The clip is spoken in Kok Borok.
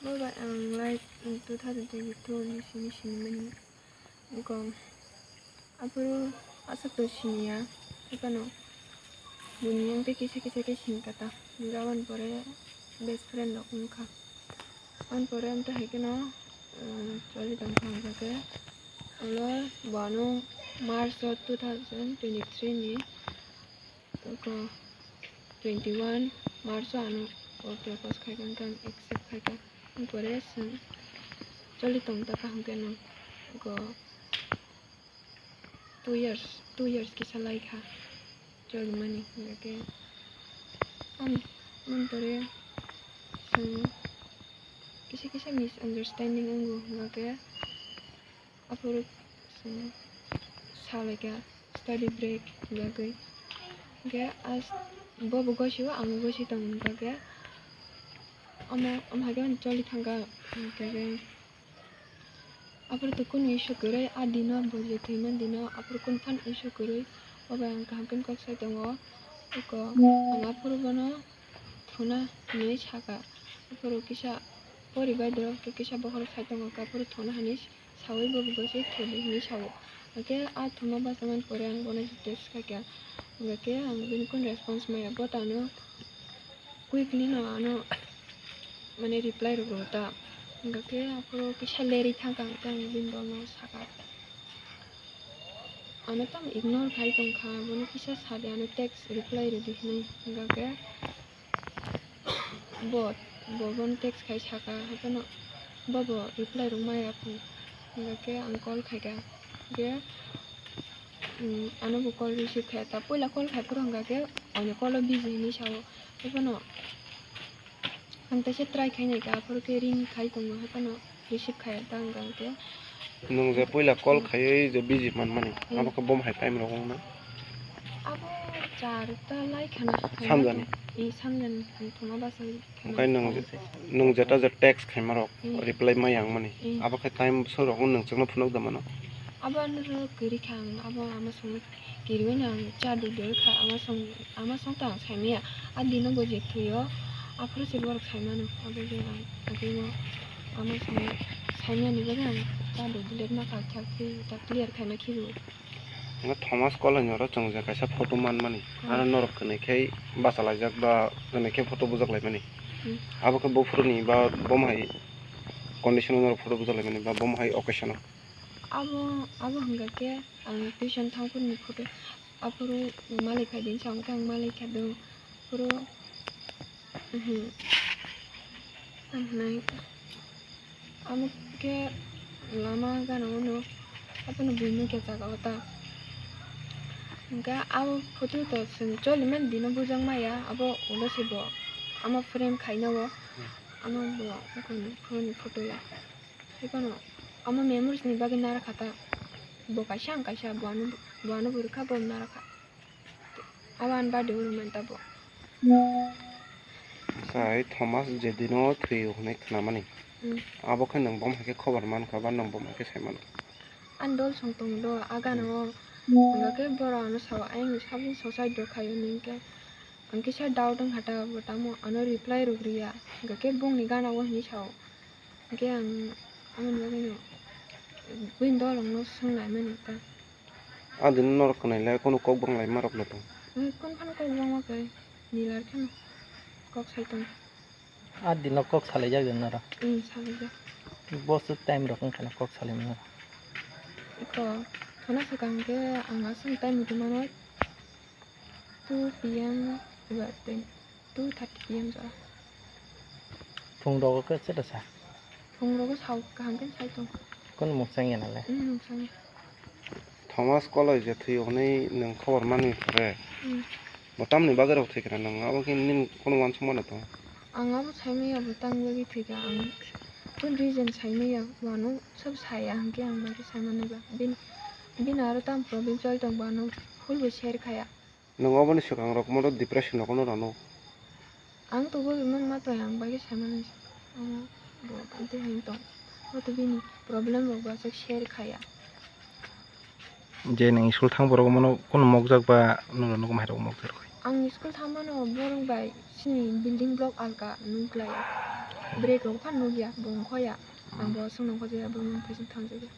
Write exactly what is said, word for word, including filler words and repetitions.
Bo bai ang life two thousand twenty-two ni simi sinimani. Eko aphuru aswk to siniya, haphano buini yang tei kisa kisa khe sini kha ta. Aboni pore best friend rok wngkha. Aboni pore amtwi hai kheno, um, choli tongkha hwnkha khe ulo bo ano March o two thousand twenty-three ni eko twenty-one March o ano o propose khai kha, hwnkhe ang accept khai kha. Aboni pore chwng choli tong ta kha hwnkhe no eko two years, two years kisa lai kha cholimani, hwnkhe ang, aboni pore chwng kisa kisa misunderstanding wngo, hwnkhe aphuru chwng salaikha study break bagwi. Hwnkhe as-, bobo gosio, angbo gosi tongo, hwnkhe omo, omo hai khe ani choli thangkha, hwnkhe aphuru to kunu issue kwrwi, a dino bo je thwima dino aphuru kunu phano issue kwrwi, obo ang kaham khe kok sai tongo. Eko ang aphuru bono thuna hinwi sakha. Aphuru kisa poribai dorok kisa bokhorok sai tongo, aphuru thuna hinwi saui bo bo se thudi hinwi sao. Hwnkhe a thuma bachai mani pore ang bono text khaikha. Hwnkhe ang bini kunu response maya, bo to ano quickly no ano mane reply rwrw ta. Hwnkhe aphuru kisa lerwi thangkha, hwnkhe ang bini bono sakha. Ano tamo ignore khai tongkha, bono kisa sadi, ano text reply rwdi hinwi. Hwnkhe bo, bo bono text khai sakha, haphano bobo reply rwmaya phone. Hwnkhe ang call khaikha, hwnkhe, um, ano bo call receive khaya ta. Puila call khai phuru hwnkha khe ani call o busy hinwi sao. Haphano ang teisa try khai naikha, aphuru khe ring khai tongo, haphano receive khaya ta hwnkha khe. Nwng je puila call khaiwi je busy manmani, hmm, abo khe bom hai time rok wngna? Abo char ta lai khana. Samjani? I samjani, ang thuma bachai khana. Okai nwng je, nwng jeta je text khaima rok, hmm, reply ma yang mani, hmm, abo khe time bwswk rok nwng chwngno phunuk da mano? Abo ano rw kwrwi kha ang, abo ama songno kiriwi no ang cha dudel kha, ama song, ama song to ang saimaya. A dino bo je thwio, aphuru se borok saimano, abo je ang agwi no ama songno saimani bagwi ang cha dudel ma kha, kha khe ta clear khaima khibi. Nga Thomas Koloi ni oro chwng je kaisa photo manmani, hmm, ano norok kwnwi khe bachalaijak ba kwnwi khe photo bujak laimani. Hmm. Abo khe buphuruni ba bom hai condition o norok photo bujak laimani ba bom hai occasion o? Abo, abo hwnkha khe ang tuition thangphuru ni photo, aphuru malai phai di hinwi sa hwnkhe ang malai kha do, aphuru, mhm, ang hinai amo khe lama gana o no, abono buino khe jaga o ta. Hwnkhe abo photo to chwng choli mani dino bujak maya, abo ulo se bo amo frame khaina o, amo bo phone ni photo ya. Hai phano omo memories ni bagwi nara kha ta. Bo kaisa ang kaisa, bo ano, bo ano bo rwkha, bo nara kha. Abo ani birthday o rwmani ta bo. Sai Thomas je dino thwi o hwnwi khnamani. Hmm. Abo khe nwng bom hai khe khobor man kha ba nwng bom hai khe sai man kha? Ani dol song tong do, a gana o. Hmm. Hwnkha khe borok ano sao, ayang ni sabjin society rok khaio hwnwi khe. Ang kisa doubt wng kha ta, bo tamo ano reply rw rw ya. Hwnkha khe bongni gana o hwnwi sao. Hwnkhe ang aboni bagwino buini dolongno swngnai mani ta. A dino norok kwnwi le kunu kok bang lai ma rok le tong? Ang kunu phano kok bang ma khe, nilar kheno kok sai tong. A dino kok salaijak de norok? Hmm, salaijak. Boso time rok wngkha na kok salai mano? Iko, thuna swkang khe ang aswk time rwmano. Two P M ba tei two thirty P M jora. Phung rogo khe chwla sa? Phung rogo sao kaham khe sai tong. Kunu mukchang ya nale? Hmm, mukchang ya. Thomas Koloi je thwi hwnwi nwng khobor manwi pore. Hmm. Bo tamni bagwi rok thwi kha nwng abo khe nini kunu uansuk mano tong? Ang abo sai maya bo tamni bagwi thwi kha ang. Kunu reason sai maya bo ano sob saya hwnkhe ang bagwi sai manwi ba. Bini, bini aro tam problem choli tong bo ano full bo share khaya. Nwng oboni swkang rok moto depression rok no rano? Ang to bo bimang ma to yang bagwi sai mano. Ang bo tei hai tong. Bo to bini problem rok bo aswk share khaya. Je nwng school thang borok mono kunu mokjak ba nuro nugo mai rok mokjak rok? Ang school thangmano borok bai chini building block alka nukhlai. Break rok phan nukya, bo wngkhoya. Ang bo songno khojaya, bo mung phaising thangjaya.